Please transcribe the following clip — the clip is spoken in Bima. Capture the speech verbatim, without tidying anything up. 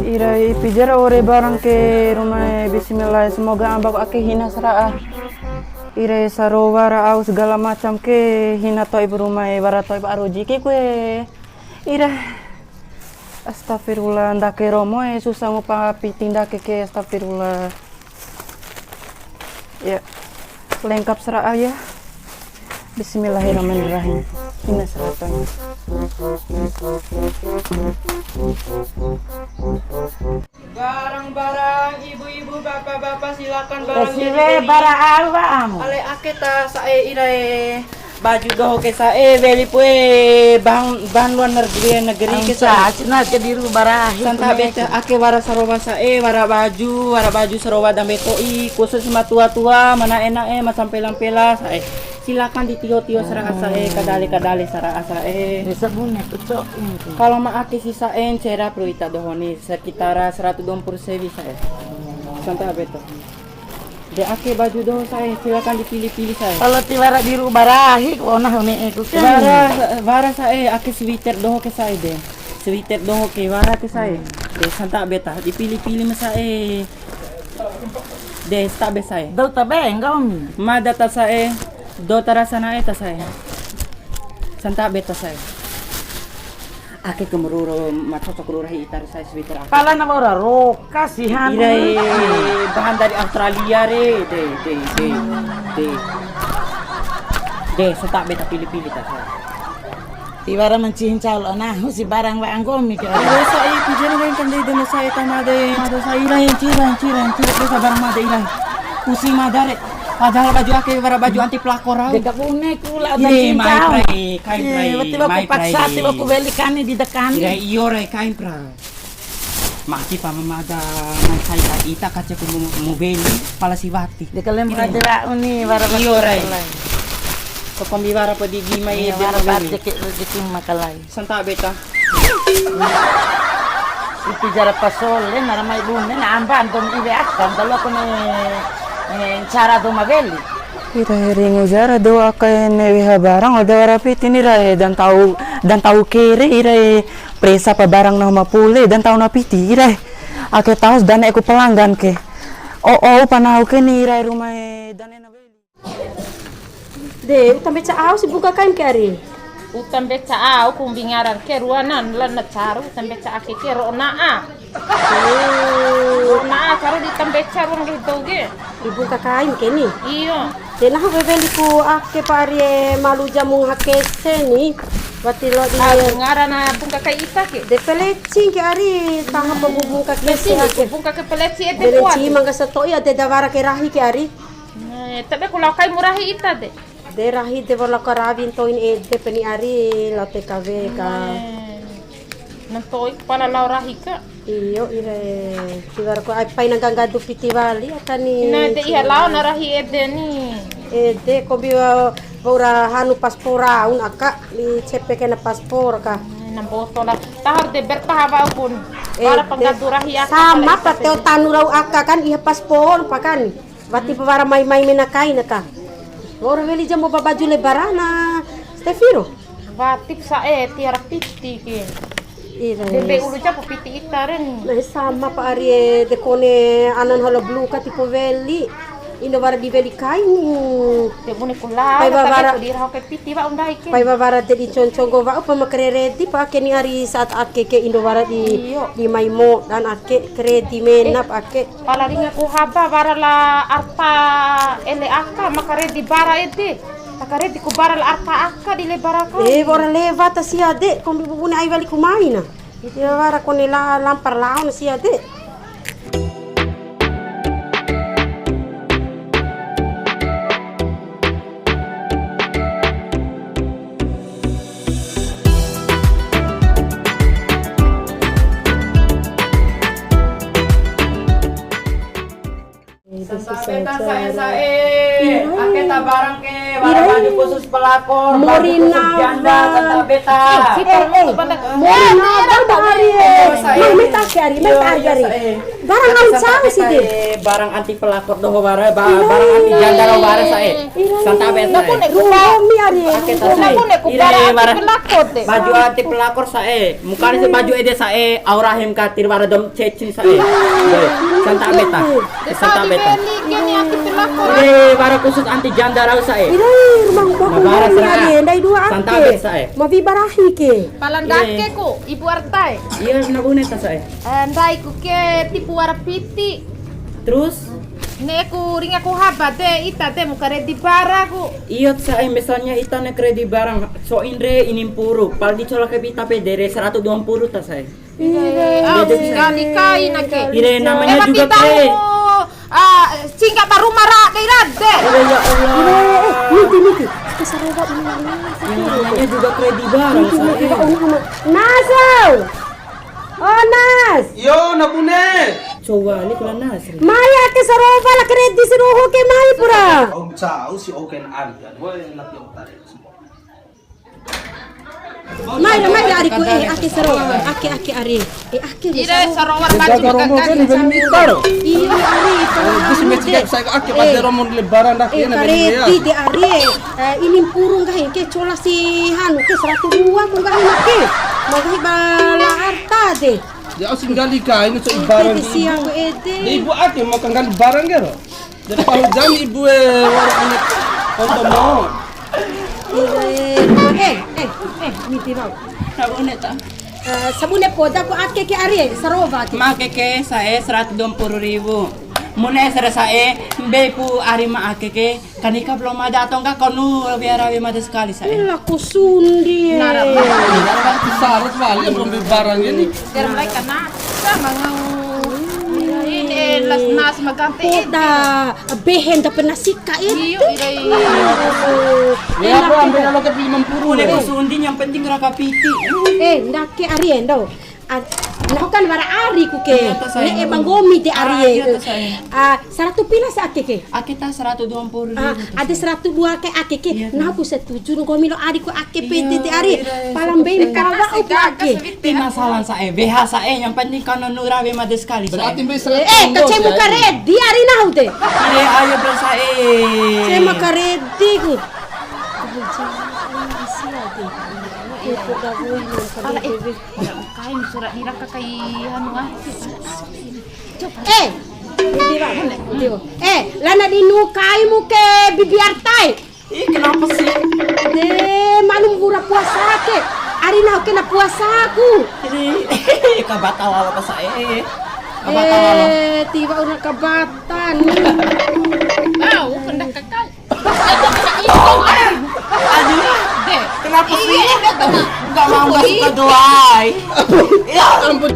Ira ipi jara ore barang ke rumae, bismillah, semoga ambaku ake hina sara'a. Ira sarowa ra au segala macam ke hina to'i rumae, wara to'i aroji ke kue. Ira. Astagfirullah, ndake romo e, susah ngupa piti ndake ke, astagfirullah. Ya, lengkap sara'a ya. Bismillahirrahmanirrahim. Hina sara'a. Barang-barang, ibu-ibu, bapak-bapak, silakan barang. Siwe diri. Bara au, Bang. Ale ake ta sa'e irae. Baju doho ke sa'e, weli pue bahan, bahan luar negeri, negeri ke sa'e. Cina ke di ru barahi. Santa beta ake wara sarowa sa'e, wara baju, wara baju sarowa dambe to'i, khusus ma tua-tua, ma na'e-na'e, ma sampela-mpela sa'e. Silakan ditio-tio sara'a sa'e, kadale-kadale sara'a sa'e. Desa bune, pecok ini. Kalau ma ake si sa'e, ncera pru ita doho ni, sekitar seratus dua puluh sewi sa'e. Santa beta. De ake baju doho sa'e, silakan dipilih-pilih sa'e. Kalau tiwara di ru barahi, ku ona ne'e ku kan. Wara, wara sa'e, ake sweater doho ke sa'e de. Sweater doho ke wara ke sa'e. De, santa beta, dipilih-pilih ma sa'e. De, santa be sa'e. Dou ta be, enggak, Om? Mada ta sa'e, dou ta rasa na'e ta sa'e. Santa beta sa'e. Ake ke maruru, ma cocok ru rahi ita re sa'e sweater ake. Pala na wa'ura roka si hanu. Ira e, bahan dari Australia re, de, de, de, de. De, santa beta pilih-pilih ta sa'e. Tiwara mancihi ncalo nahu si barang wa'a nggomi ke. Ira sa'e, pijana wain kan de, de sa'e ta made, made sa'e ira, ncira, ncira, ncira, de sa barang made ira. Pusi mada re. Padahal baju ake wara baju anti pelakor rau. Deka bune kula. Ire, mai prai, kain prai, mai prai. Paksa ti ku weli kani di dekani. Ire, iyo re, kain prai. Mati pa mamada mai sai ka ita kace ku mu, mu weli pala si wati. Deka lem aja ra uni wara. Iyo re. Ko kombi wara pa di di mai. Wara pa deke rezeki makalai. Santa beta. Ipi jara pasole, nara mai bune, na amba antom iwe aka, ntalo aku ne, eh, ncara dou ma weli. Ira ringu jara dou aka ne weha barang, ode wara piti ni rae, dan tau, dan tau kere ira e, presa pa barang nahu ma pule, dan tau na piti ira e. Ake taus dan eku pelanggan ke. O, o, panau ke ni ira e rumah e, dan ena weli. De, uta mbeca au si bungka kaim ke ari. Uta mbeca au, kumbi ngaran ke ruanan, lan na caru, uta mbeca ake ke ro'o na'a. Ro'o na'a, caru di uta mbeca ruang di dou ke. Di bungka kaim ke ni? Iyo. De, nahu weweli ku ake pa ari e malu jamu hakese ni. Wati lo di. Ah, ngaran na bungka kai ita ke? De, pelecing ke ari, taha pa bungka kese ake. Bungka ke peleci ede. Peleci kuat. Mangga sato'i ade dawara ke rahi ke ari. Nah, tabe ku lao kai mu rahi ita de. De rahi de wa'u lao karawi ntoin ede pani ari lao T K W ka. Nah, nto'i pala lao rahi ka. Iyo, ire. Tiwara ko ai pai na nggadu piti wali aka ni. Nah, de iha lao na rahi ede ni. Ede kombi wa-, wa'ura hanu paspor raun aka di cepe kena paspor ka. Nah, na mboto la. Tahar de bertaha wa'u pun. Para panggadu rahi aka. Sama pa teo tanu rau aka kan iha paspor pa kan. Wati pa wara mai-mai mena kaina ka. Wa'ura weli ja mo ba baju lebarana. Stefiro. Wati sa'e tiwara piti ke. Ira. Dembe ulu japu piti ita re ni. Nah, sama pa ari e de kone anan halo blu ka tipu weli. Indo wara di weli kain. Te bune kula. Pai wawara. Ku di raho ke piti wa undai ke. Pai wawara de di conconggo wa upa ma kareredi pa ake ni ari saat ake ke indo wara di, iyo, di mai mo dan ake karedi mena pa ake. Pala ringa ku haba wara la arta ele aka, ma karedi bara ede. Ta karedi ku bara la arta aka di le bara kai. Eh, wa'ura lewa ta sia de, kombi bubune ai wali ku mai na. Ede wara kone la lampar laon sia de. Santa beta sa'e sa'e. Ake ta barang ke Baju khusus pelakor, baju khusus janda, santa beta. Eh, eh, mori nawa ba ari. Mai, mai ta ake ari, mai ta ake ari. Barang au cau si de. Barang anti pelakor doho wara, ba-, barang anti janda doho wara sa'e. Santa beta. Rumi ari. Ire, barang anti pelakor sa'e. Mukani si baju ede sa'e, au rahim katir wara dou cecin sa'e. Santa beta. Santa beta. Ire, wara khusus anti janda rau sa'e. Ire, rumah gua. Ndai dua ake. Santa beta sa'e. Mau barahi ke. Pala ndake ku, Ibu Artae. Iya, na bune ta sa'e. Eh, ndai ku ke tipu wara piti. Terus? Ne'e ku ringa ku haba de, ita de mu karedi bara ku. Iyo sa'e, misalnya ita ne'e karedi barang, so'in re ini mpuru, pala di cola ke ita pede re seratus dua puluh ta sa'e. Au sekali kai na ke. Ire, namanya juga pede. Ah, singga baru mara dei rade. Ire, ya Allah. Ire, eh, miti, miti. Ake sarowa ini. Namanya juga karedi barang sa'e. Nasau. Oh, Nas. Iyo, na bune. Coba ni kula Nas. Mai ake sarowa la karedi si doho ke mai pura. Om cau si oken ari. Woi, laki otak. Mai ra, mai ra ariku, eh, ake sarowa, ake, ake ari. Eh, ake sarowa. Ire, sarowa baju gagal. Iya, ari, itu. Terus mesti saya ake pada romo lebaran dah, eh, ini karedi de ari, eh, ini mpuru nggahi ke cola si hanu ke seratus dua ku nggahi ke. Nggahi bala arta de. Ya, au singgali ka, ini so ibaran. Ede siang ede. Ibu ake mau kanggali barang ke ro? Jadi pahu jam ibu e, warung ini. Otomo. Eh, eh, eh, miti mau. Sabune ta. Eh, sabune poda ku ake ke ari, sarowa ke. Ma ake ke sa'e seratus dua puluh ribu. Mune sere sa'e, mbei pu ari ma ake ke. Kanika belum ada atau enggak kau nu rawi-rawi mada sekali sa'e. Laku sundi. Nara. Sarat wali belum beli barang ini. Biar mereka nasa mangau. Ini las nas magante. Kota behen tak pernah sika itu. Iyo, iya, iya. Ya, aku ambil kalau ke lima puluh. Boleh ku sundi yang penting raka piti. Eh, ndake ari endo. Ah, nahu kan wara ari ku ke. Iya, ta sayang. Ne'e ba nggomi de ari e. Ah, iya, ta sayang. Ah, saratu pila sa ake ke? Ake ta saratu dua puluh ribu. Ah, ada saratu dua ke ake ke. Iya, ta. Nahu ku setuju nggomi lo ari ku ake pede de ari. Iya, iya, iya. Pala mbei makawa ku ake. Ti masalah sa'e, weha sa'e, yang penting kau nunu rawi made sekali. Berarti mbei saratu. Eh, kacemu karedi ari nahu de. Iya, ayo bro sa'e. Cema karedi ku. Kain surat diraka kai anu ah. Eh, eh, lana dinu kaimu ke bibi artai. Ih, kenapa sih? De, malum bura puasa ke. Ari nahu kena puasaku. Jadi, kabatal lalo pas saya. Kabatal lalo. Eh, tiba una kabatan. Tahu, kendak kakak. Aduh, kenapa sih? Nggak mau, nggak suka doai. Ya ampun.